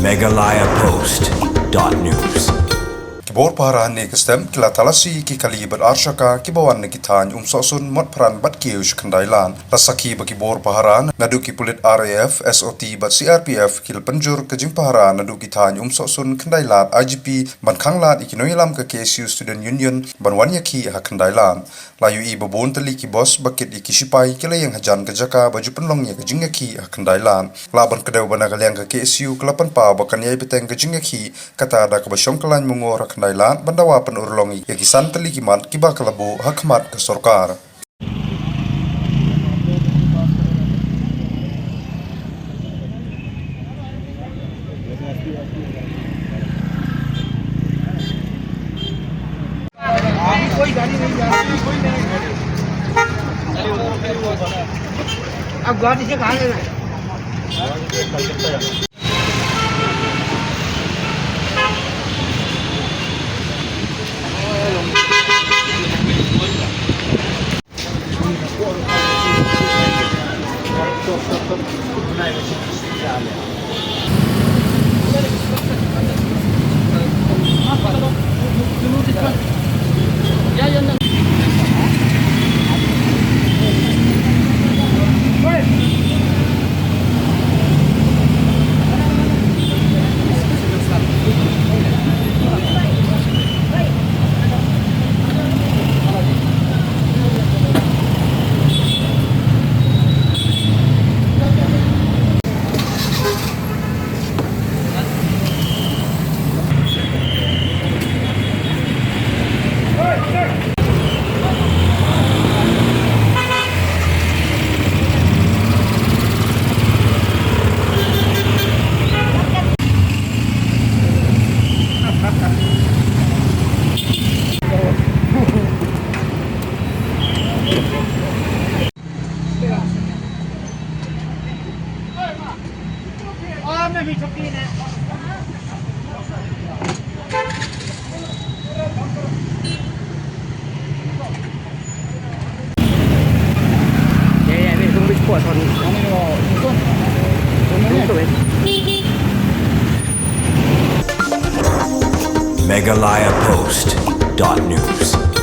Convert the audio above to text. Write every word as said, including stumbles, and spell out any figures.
Meghalaya Post dot news. Ki bor pahara ne ka stem ki la talasi ki kali bad ar shaka kiba wan na ki thaiñ Umsohsun, Motphran bad kiew sha Khyndailad. La sakhi ba ki bor pahara naduh ki pulit R A F, S O T bad C R P F ki la pynjur ka jingpahara naduh ki thaiñ Umsohsun, Khyndailad, I G P ban khanglad ïa ki nongïalam ka K S U Student Union ban wan ïakhih ha Khyndailad. La ïohi ba bun tylli ki bos ba kit ïa ki shipai ki la ïeng hajan ka jaka ba ju pynlong ïa ka jingïakhih ha Khyndailad. Lah ban kdew ba na ka liang ka K S U ka la pynpaw ba kan ïai bteng ka jingïakhih, kata da kaba shong kyllaiñ mungor ha Khyndailad ban dawa pynurlong ïa ki san tylli ki mat kiba ka la buh ha khmat ka sorkar. अब गाड़ी से कहाँ लेना है? Meghalaya Post dot news.